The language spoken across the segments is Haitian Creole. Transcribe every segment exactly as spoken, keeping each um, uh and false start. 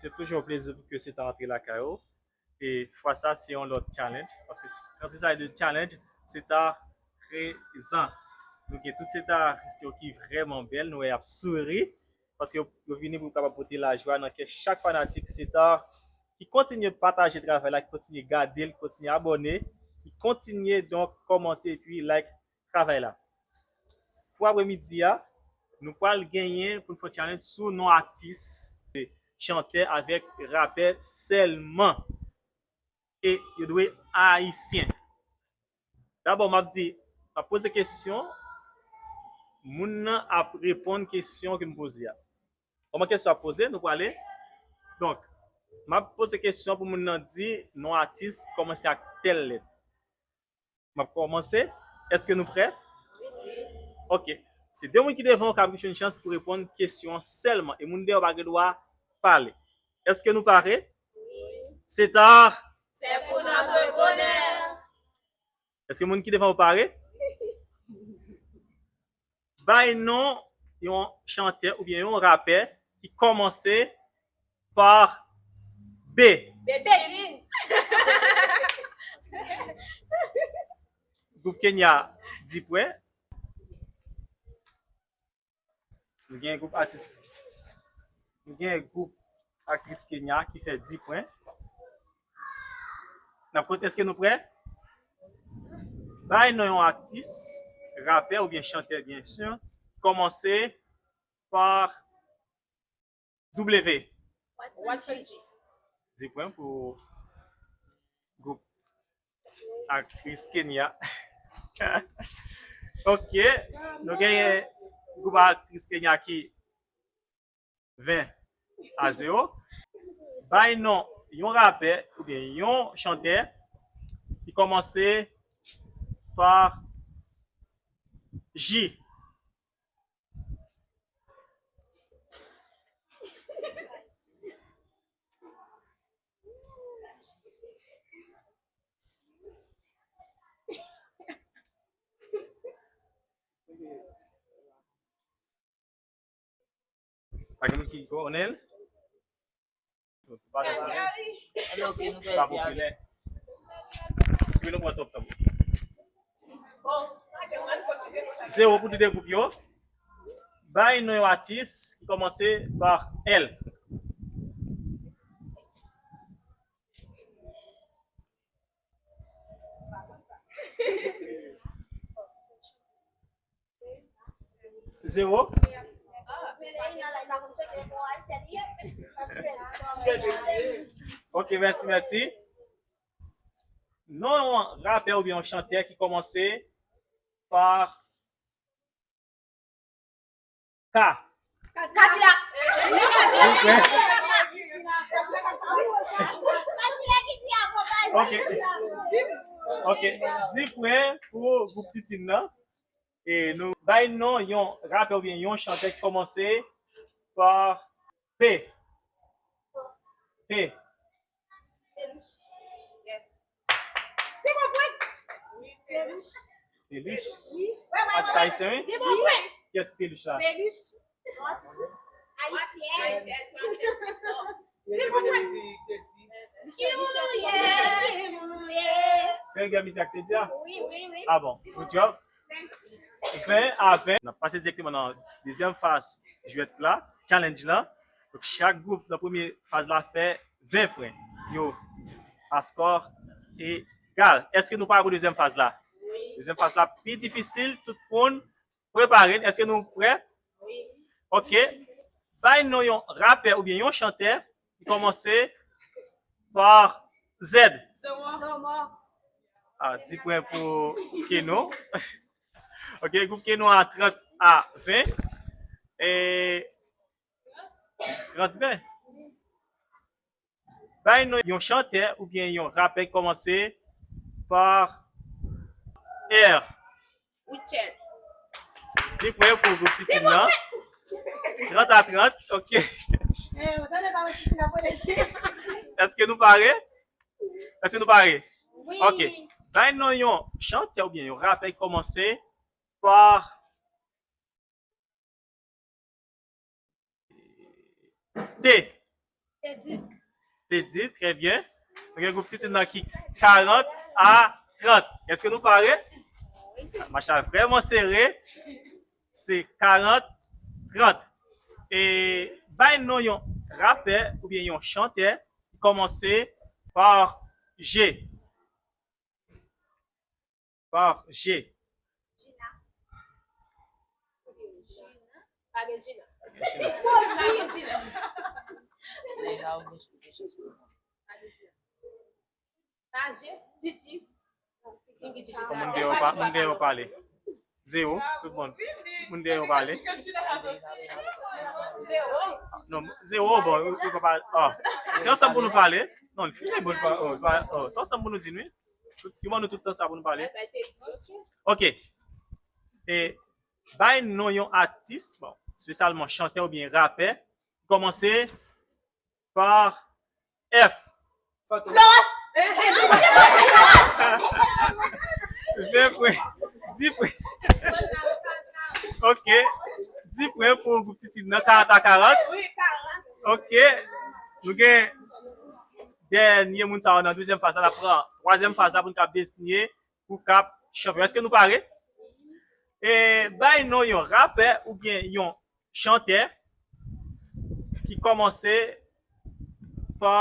Se toujou yon plezi pou ke Seta antre lakay ou. E fwa sa, se yon lòt challenge. Paske s- kan se sa de challenge, Seta prezan. Nou gen tout Seta yo ki vrèman bèl, nou wè y ap souri. Paske yo, yo vini pou kapab pote lajwa nan kè chak fanatik Seta ki kontinye pataje travay la, ki kontinye gade l, ki kontinye abòne, ki kontinye donk kòmante epi like travay la. Pou apremidi a, nou pral genyen pou n fè challenge sou non atis, chantè avèk rapè sèlman. E yo dwe ayisyen. Dabò, m ap di, m ap poze kesyon, moun nan ap reponn kesyon ke m poze a. Kòman kesyon ap poze, nou prale. Donk, m ap poze kesyon pou moun nan di non atis kòmanse ak tèl lèt. M ap kòmanse. Èske nou prè? Ok. Se de moun ki devan w k ap jwenn chans pou reponn kesyon an sèlman. E moun dèyè w pa gen dwa pale. Èske nou pare? Seta! C'est pour notre bonheur. Èske moun ki devan w pare? Bay non yon chantè oubyen yon rapè ki kòmanse pa B. Bedjine. Gwoup Kenya, di pwen. Nou gen gwoup atis. Nou gen gwoup aktris Kenya ki fè di pwen. N ap konte, èske nou prè? Bay non yon atis, rapè oubyen chantè, byen si, kòmanse pa W. Watson G. Di pwen pou gwoup aktris Kenya. Ok. Nou genyen gwoup aktris Kenya ki ven a zewo. Bay non yon rapè oubyen yon chantè ki kòmanse pa J. Pa gen moun ki konnen l? Pa, pa popilè. Epi nou pran top tanbou. Zewo pou de gwoup yo. Bay non yon atis ki kòmanse pa L. Zewo. Ok, mèsi, mèsi. Non yon rapè oubyen yon chantè ki kòmanse pa K. Kadilak. Silvouplè. Ok. Ok. Di pwen pou gwoup Titine nan. E nou bay non yon rapè oubyen yon chantè ki kòmanse pa P. P. Peluche. Atis ayisyen, wi. Kiyès ki Peluche la? Peluche. Atis ayisyen. Se yon grenn mizik ak Teddy a? Wi, wi, wi. Ah bon, good job. Ven a ven. N ap pase dirèkteman nan dezyèm faz jwèt la, challenge la. Donk, chak gwoup nan premye faz la fè ven pwen. Yo, a skò egal. Èske nou pare pou dezyèm faz la? Dezyèm faz la pi difisil, tout moun prepare n. Èske nou prè? Ok. Bay non yon rapè oubyen yon chantè ki kòmanse pa Z. Ah, di pwen pou Keno. Ok, gwoup Keno a trant a ven. E trant ven. Bay non yon chantè oubyen yon rapè ki kòmanse pa R. Rutshelle. Di pwen pou gwoup Titine nan. Trant a trant, ok. Èske nou pare? Èske nou pare? Ok. Bay non yon chantè oubyen yon rapè ki kòmanse pa T. Te di. Te di, trè byen. Nou gen gwoup Titid nan ki karant a trant. Èske nou pare? Match la vrèman sere. Se karant trant. E bay non yon rapè oubyen yon chantè ki kòmanse pa G. Pa G. Gina. Pa gen Gina. Pa gen Gina. Pa gen Gina. Pa G. Gigi. Gigi. Moun deyò pa, moun deyò pale. Zewo, tout moun. Moun deyò pale. Non, zewo, bon, yo, yo pa pale. Oh. Se ansanm pou nou pale. Non, fini bon pa, oh, pa, oh, se ansanm pou nou di, wi. Tout, yo ban nou tout tan sa pou nou pale. Ok. E bay non yon atis, bon, espesyalman chantè oubyen rapè, ki kòmanse pa F. Florence! Ven pwen, di pwen. Ok. Di pwen pou gwoup Titid nan, karant a karant. Ok. Nou gen dènye moun sa yo nan dezyèm faz la, n ap pran twazyèm faz la pou n ka desinye pou k ap chanpyon. Èske nou pare? E bay non yon rapè oubyen yon chantè ki kòmanse pa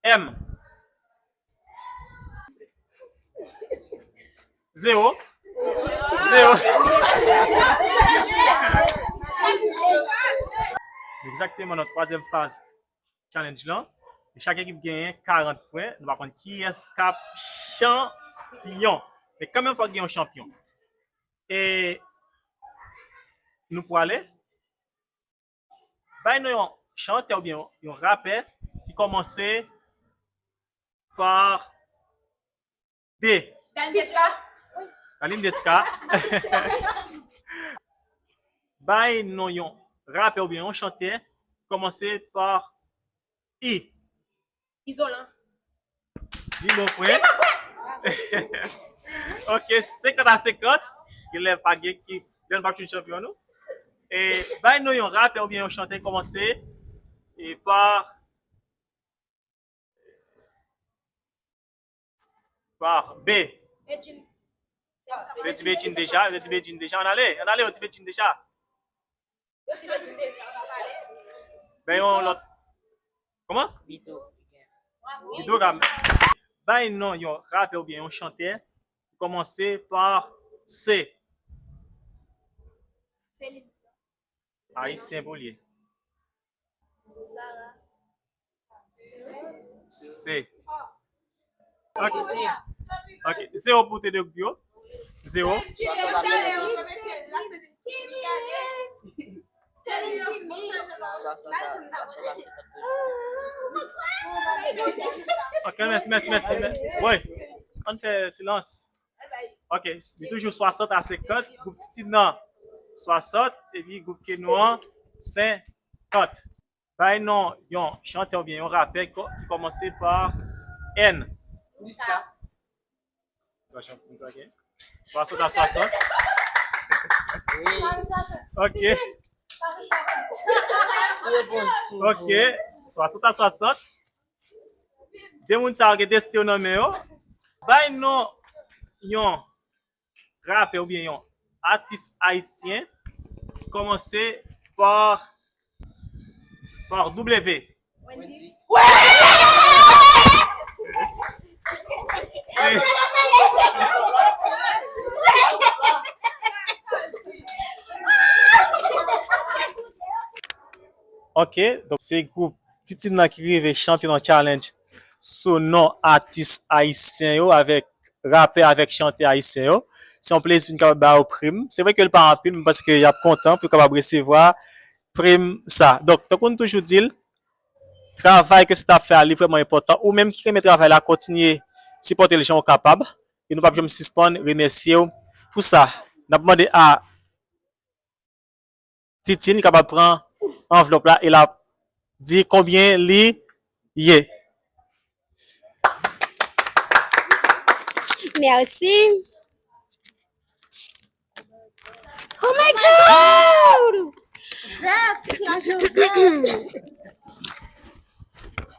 M. Zewo. Zewo. Egzakteman nan twazyèm faz challenge lan. E chak ekip genyen karant pwen. Nou pa konn kiyès k ap chanpyon. Men kanmenm, fòk gen yon chanpyon. E nou pwale. Bay nou yon chantè oubyen yon, yon rapè ki kòmanse pa D. Dalindesca. Dalindesca. Bay non yon rapè oubyen yon chantè ki kòmanse pa I. Izolan. Di bon pwen. Ok, senkant a senkant. Genlè pa gen ki, genlè nou p ap jwenn chanpyon nou. E bay nou yon rapè oubyen yon chantè ki kòmanse e pa Pa B. Bedjine. Yo di Bedjine deja, yo di Bedjine deja. Ann ale, ann ale, yo di Bedjine deja. Yo di Bedjine deja, pa pale. Ben yon lòt. Kòman? Bido. Bido ka bay non yon rapè oubyen yon chantè ki kòmanse pa C. Celine. Ayisyen pou l ye. Sarah. Se. Ok. Ok. Zewo pou T de Group yo. Zewo. Ok, mèsi, mèsi, mèsi. Woy, ann fè silans. Ok, li toujou swasant a senkant, gwoup Titid nan swasant, epi gwoup Kenou an senkant. Bay non yon chantè oubyen yon rapè ki kò-, ki kòmanse pa N. Niska. Sa chan-, sa gen? Swasant a swasant. Wi. Ok. Ki repons sou... Ok. Swasant a swasant. De moun sa yo gen destin yo nan men yo. Bay non yon rapè oubyen yon atis ayisyen ki kòmanse pa, pa W. Wendy. Se... Ok, donk se gwoup Titid nan ki rive chanpyon nan challenge sou non atis ayisyen yo avèk rapè avèk chantè ayisyen yo. Se yon plezi pou n kapab ba yo prim. Se vre ke l pa anpil, men m panse ke y ap kontan pou yo kapab resevwa prim sa. Donk, tankou n toujou di l, travay ke Sita ap fè a, li vrèman enpòtan. Ou menm ki renmen travay la, kontinye sipòte l jan w kapab. E nou p ap janm sispann remèsye w pou sa. N ap mande a Titid, li kapab pran anvlòp la e l ap di konbyen li ye. Mèsi. Oh my God!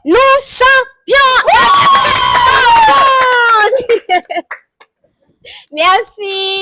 Nou chanpyon! Mèsi!